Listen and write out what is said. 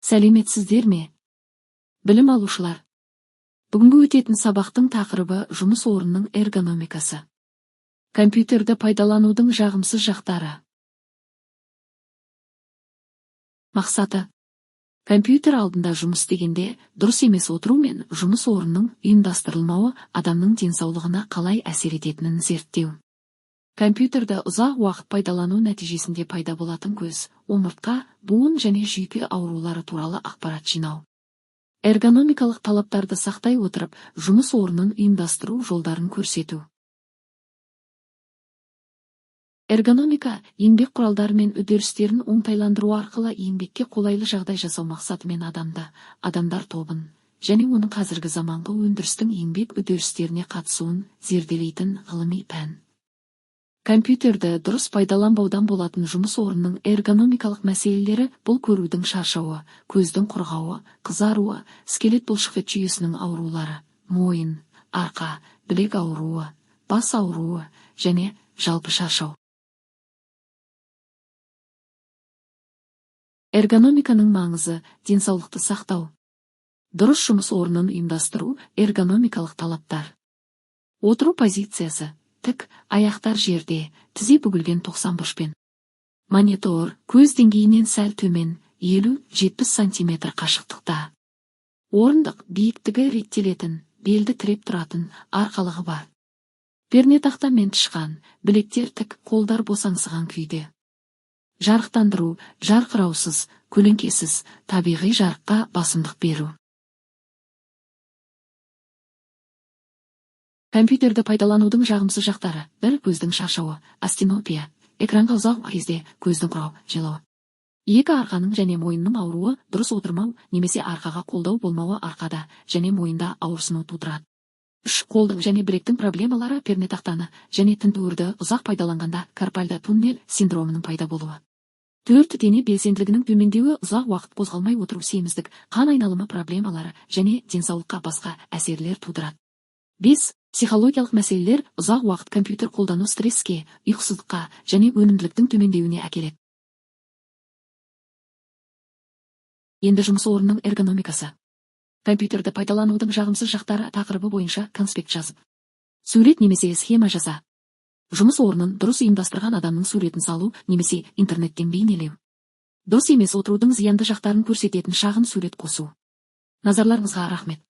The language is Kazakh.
Сәлеметсіздер ме? Білім алушылар. Бүгінгі өтетін сабақтың тақырыбы жұмыс орнының эргономикасы. Компьютерді пайдаланудың жағымсыз жақтары. Мақсаты. Компьютер алдында жұмыс істегенде дұрыс емес отыру мен жұмыс орнының ұйымдастырылмауы адамның денсаулығына қалай әсер ететінін зерттеу. Компьютерді ұзақ уақыт пайдалану нәтижесінде пайда болатын көз, омыртқа, буын және жүйке аурулары туралы ақпарат жинау. Эргономикалық талаптарды сақтай отырып, жұмыс орнын ұйымдастыру жолдарын көрсету. Эргономика еңбек құралдары мен үдерістерін оңтайландыру арқылы еңбекке қолайлы жағдай жасау мақсатымен адамды, адамдар тобын және оның қазіргі заманғы өндірістің еңбек үдерістеріне қатысуын зерделейтін ғылыми пән. Компьютерді дұрыс пайдаланбаудан болатын жұмыс орнының эргономикалық мәселелері бұл көрудің шаршауы, көздің құрғауы, қызаруы, скелет бұлшықет жүйесінің аурулары, мойын, арқа, білек ауруы, бас ауруы және жалпы шаршау. Эргономиканың маңызы денсаулықты сақтау. Дұрыс жұмыс орнын ұйымдастыру эргономикалық талаптар. Отыру позициясы тік, аяқтар жерде, тізе бүгілген 90 бұрышпен. Монитор көз деңгейінен сәл төмен, 50-70 сантиметр қашықтықта. Орындық биіктігі реттелетін, белді тіреп тұратын арқалығы бар. Пернетақта мен тышқан, білектер тік, қолдар босаңсыған күйде. Жарықтандыру, жарқыраусыз, көлеңкесіз, табиғи жарыққа басымдық беру. Компьютерді пайдаланудың жағымсыз жақтары. 1. Көздің шаршауы, астенопия, экранға ұзақ кезде көздің құрау, жылауы. 2. Арқаның және мойынның ауруы, дұрыс отырмау немесе арқаға қолдау болмауы арқада және мойында ауырсыну тудырады. 3. Қолдың және білектің проблемалары, пернетақтаны және тінтуірді ұзақ пайдаланғанда карпальды туннель синдромының пайда болуы. 4. Дене белсенділігінің төмендеуі, ұзақ уақыт қозғалмай отыру семіздік, қан айналымы проблемалары және денсаулыққа басқа әсерлер тудырады. 5. Психологиялық мәселелер, ұзақ уақыт компьютер қолдану стресске, ұйқысыздыққа және өнімділіктің төмендеуіне әкеледі. Енді жұмыс орнының эргономикасы. Компьютерді пайдаланудың жағымсыз жақтары тақырыбы бойынша конспект жазып, сурет немесе схема жаса. Жұмыс орнын дұрыс ұйымдастырған адамның суретін салу немесе интернеттен бейнелеу. Дұрыс емес отырудың зиянды жақтарын көрсететін шағын сурет қосу. Назарларыңызға рахмет.